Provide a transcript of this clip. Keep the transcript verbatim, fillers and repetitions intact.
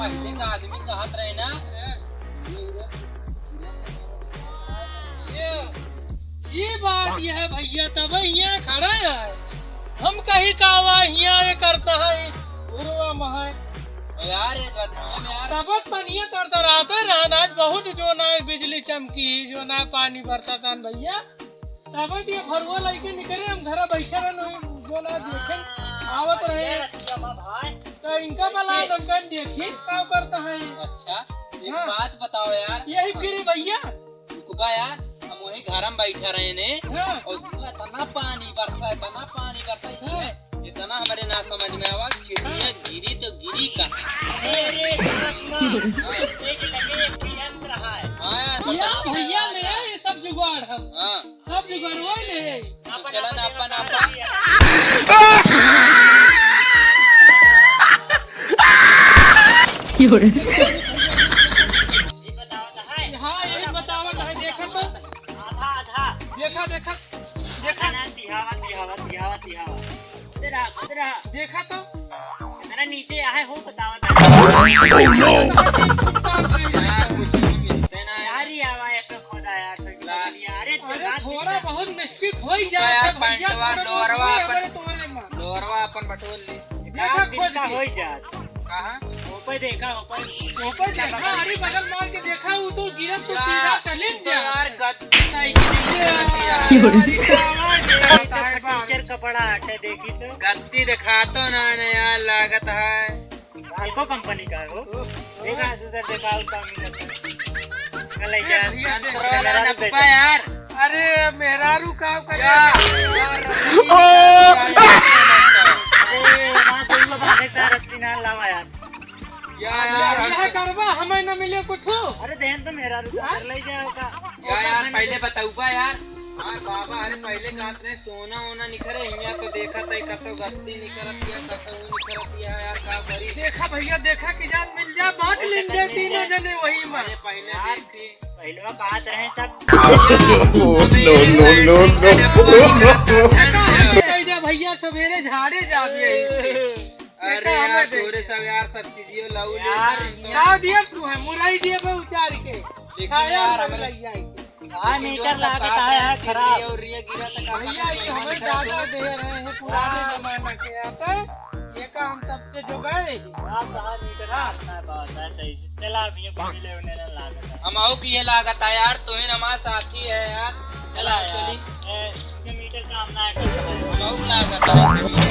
पहले का आदमी कहत रहे ना, ये, ये बात ये है भैया, तब यहाँ खड़ा है। हम कहीं का हुआ यहाँ ये करता है, उरवा महै। यार, ये गर्मी में यार। तब पनिया तरतराते रहन, आज बहुत जो ना बिजली चमकी, जो ना पानी बरसा था भैया। तब ये फरुआ लइके निकरे, हम घरा बैठे रहन, वही जो ना देखे, आवत रहे। तो इनका बला, हमका देखी, का करता है। अच्छा, एक हाँ। बात बताओ यार। यही फिर भैया। रुकबा यार, हम वही घर में बैठा रहे ने, हाँ। और इतना पानी बरसा, इतना पानी बरसा, हाँ। इतना हमरे ना समझ में आवा, चिड़िया हाँ। गिरी तो गिरी का। अरे, सुनो, सुनो। हाँ। एक लगे एक यंत्र है। हाँ, या बताओ भैया यार। ले, ये सब जुगाड़ हम। हाँ। सब जुगाड़वा ले। तो चला ना अपन, अपन। ये बतावत है। हाँ, यही बतावत है, देखा तो। आधा, आधा। देखा, देखा, देखा। आधा ना, दिहावा, दिहावा, दिहावा, दिहावा। खुद रहा, खुद रहा। देखा तो। इतना नीचे आहे हो, बतावत है। हाँ, कुछ भी मिलते ना है। यार, ये आवा, ऐसा खोदा यार, कोई ला। खोदा लिया। अरे, अरे, देखा, थोड़ा देखा। बहुत mistake हो ही तो जाता यार, है भैया, पैंटवा, थोड़ा लोअरवा बहुत अपन, हमारे तुम्हारे में। लोअरवा अपन बटोर ली। देखा, एक दिन खोज का के। हो ही जात। कहाँ? ऊपर देखा, ऊपर। ऊपर देखा, अरे बगल मार के देखा, वो तो गिरत तो यार, सीधा चले तो गया। यार, गद्दी साइकिल नहीं चलती यार। अरे, क्या आवाज है? ये तो फटीचर कपड़ा हटे, देखी तो। गद्दी देखा तो ना, ना यार, लागत है। Valco company का है वो। देखा, उधर देखा, वो काम नहीं करता। कल ए जा, भैया, देखा। मेहरारू पप्पा यार। अरे, मेहरारू काम करे। यार, यार, ओ! अरे, वहाँ कोई लोग भागे का रस्सी ना लावा यार। यार, यार, हम यह करवा, हमें न मिले कुछ। अरे, देन तो मेहरारू का हाँ? कर ले जाओ का। यार, यार, पहले बताऊबा यार। हाँ, बाबा, अरे, पहले कहत रहे, सोना वोना निकरे, हियाँ तो देखा तई कतो गद्दी निकरत या, कतो ऊ निकरत या, यार, का करी? देखा भैया, देखा कि जान मिल जा, बांट अरे, लेंगे तीनों जने वही में। अरे, पहले यार, देखी। पहलवा कहत रहे सब। No, no, no, no। कह दे भैया, सवेरे झाड़े जाब यही से। अरे देखा, यार, हमें तोरे देख। सब यार, सब चीजियो लाऊ ले यार, जान तो। का दिया तू है, मुरई दिए बे उतार के। लेकिन खाया यार, मुरई हमरे आई के। हाँ, लेकिन मीटर जो लागत है, है खराब। और ये गिरा तो कहाँ भैया, ये हमें दादा दे रहे हैं, पुराने जमाना के आता है, ये का हम तब से जो गए। हाँ, कहाँ मीटर हाँ। लागत है, बहुत है, सही से। चला, अभी ये कुछ ले उन्हें ना लागत है। हम आओ कि ये लागत है यार, तो ही हमारा साथी है यार। चला चला यार। चली। ए, ये मीटर काम ना करता है। हम आओ लागत है।